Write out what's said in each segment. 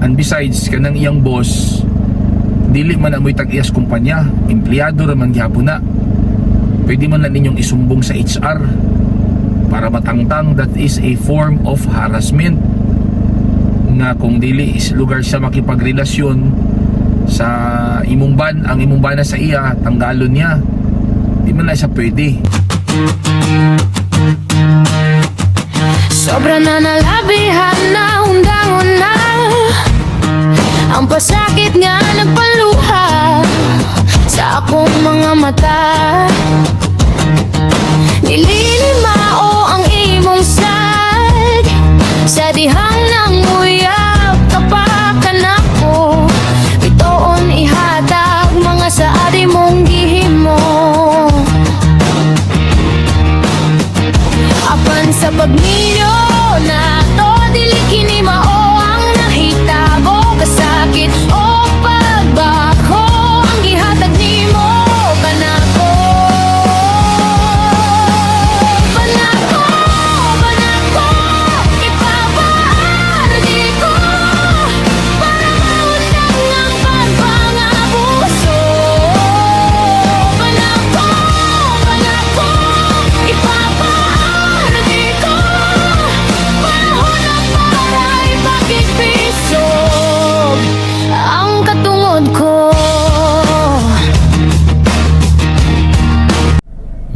And besides, kanang iyang boss, dili man amoy tag-iyas kumpanya, empleyado ra man gihapon na. Pwede man na ninyong isumbong sa HR para matangtang. That is a form of harassment nga kung dili is lugar siya makipagrelasyon sa imong ban ang imong bana sa iya, tanggalon niya. Di man na siya pwede. Sobra na, nalabihan na, undangon na ang pasakit nga nagpaluha sa akong mga mata. Nililimao ang imong sad sa dihang nang uyab kapakan ako. Bitoon ihatag mga saad imong gihimo. Apan sa pagminyo nato, dili kini mao ang nahitabo. Kasakit o pagbako ang gihatag nimo kanako. Panako, panako, ipapaardi ko para maundang ang pagpangabuso. Panako, panako, ipapaardi ko. Panahon na para ipakigpisog ang katungod ko.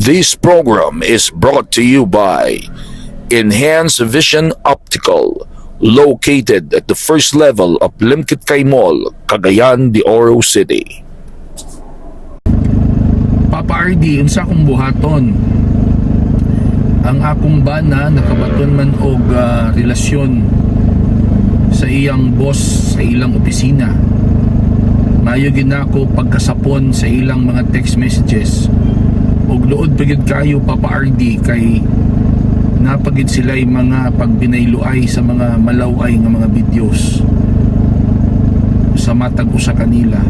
This program is brought to you by Enhanced Vision Optical, located at the first level of Limketkai Mall, Cagayan de Oro City. Papa RD, unsa akong buhaton? Ang akong bana nakabaton man og relasyon sa iyang boss sa ilang opisina. Mayo gyud nako pagkasapon sa ilang mga text messages. Ug luod pa gyud kayo, Papa RD, kay napagid sila mga pagbinayloay sa mga malaway nga mga videos sa matag usa kanila.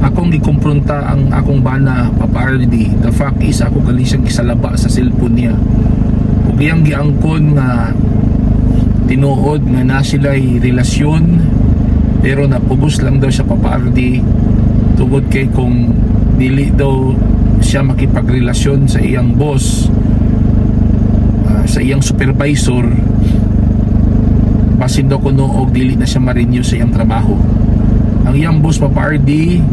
Akong gikumpronta ang akong bana, Papa RD. The fact is, ako gali siyang gisalaba sa cellphone niya ug iyang giangkon nga tinuod nga na sila'y relasyon, pero napugos lang daw siya, Papa RD, tungod kay kung dili daw siya makipagrelasyon sa iyang boss, sa iyang supervisor, basin daw kuno og dili na siya ma-renew sa iyang trabaho. Ang iyang boss, Papa RD,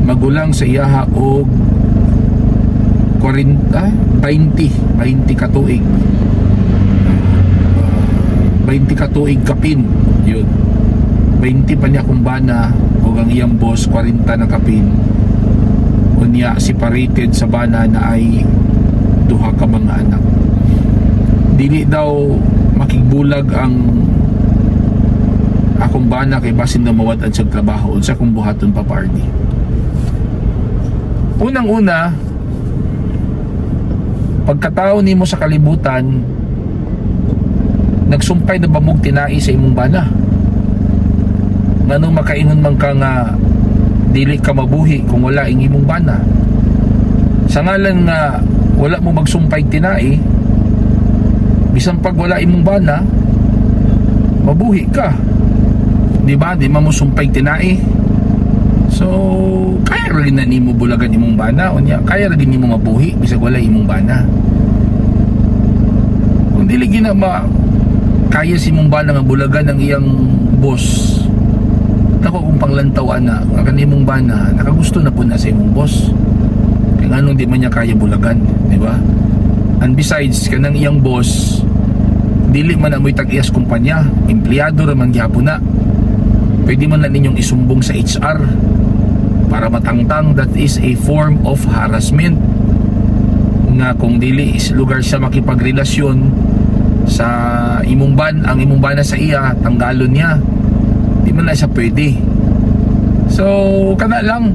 magulang sa iyaha og 40, 20, 20 katuig. 20 katuig kapin yun. 20 pa niya kung bana o ang iyang boss 40 na kapin. Unya separated sa bana na ay duha ka mga anak. Dili daw makigbulag ang akong bana kay basin na mawad-an siyang trabaho. Unsa akong buhaton, Papa RD? Unang-una, pagkatao nimo sa kalibutan, nagsumpay na ba mong tinai sa imong bana? Nganong makaingon man ka nga dili ka mabuhi kung wala ang imong bana? Sa ngalan nga wala mo magsumpay tinai, bisan pag wala imong bana, mabuhi ka, di ba? Di man mo sumpay tinai. So kaya ra na nimo bulagan imong bana. Unya kaya ra nimo mabuhi bisag wala imong bana. Kung dili gina ma kaya si imong bana nga bulagan ang iyang boss, nako, kung panglantaw ana nga kanimong bana nakagusto na po na sa imong boss, kay nganong di man niya kaya bulagan, di ba? And besides, kanang iyang boss, dili man amoy tag-iyas kumpanya, empleyado ra man gihapon na. Pwede man na ninyong isumbong sa HR para matangtang. That is a form of harassment nga kung dili is lugar siya makipagrelasyon sa imong ban ang imong bana sa iya, tanggalon niya. Di man na siya pwede. So kana lang.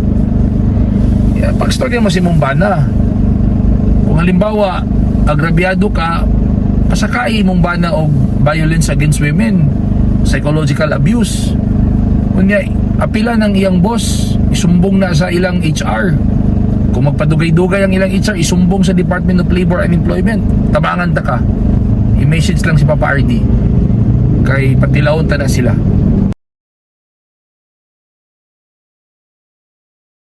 Yeah, pagstorya mo si imong bana. Kung halimbawa agrabyado ka, pasakay imong bana og violence against women, psychological abuse. Unya apila ng iyang boss, isumbong na sa ilang HR. Kung magpadugay-dugay ang ilang HR, isumbong sa Department of Labor and Employment. Tabangan ta ka. I-message lang si Papa RD kay patilawon ta na sila.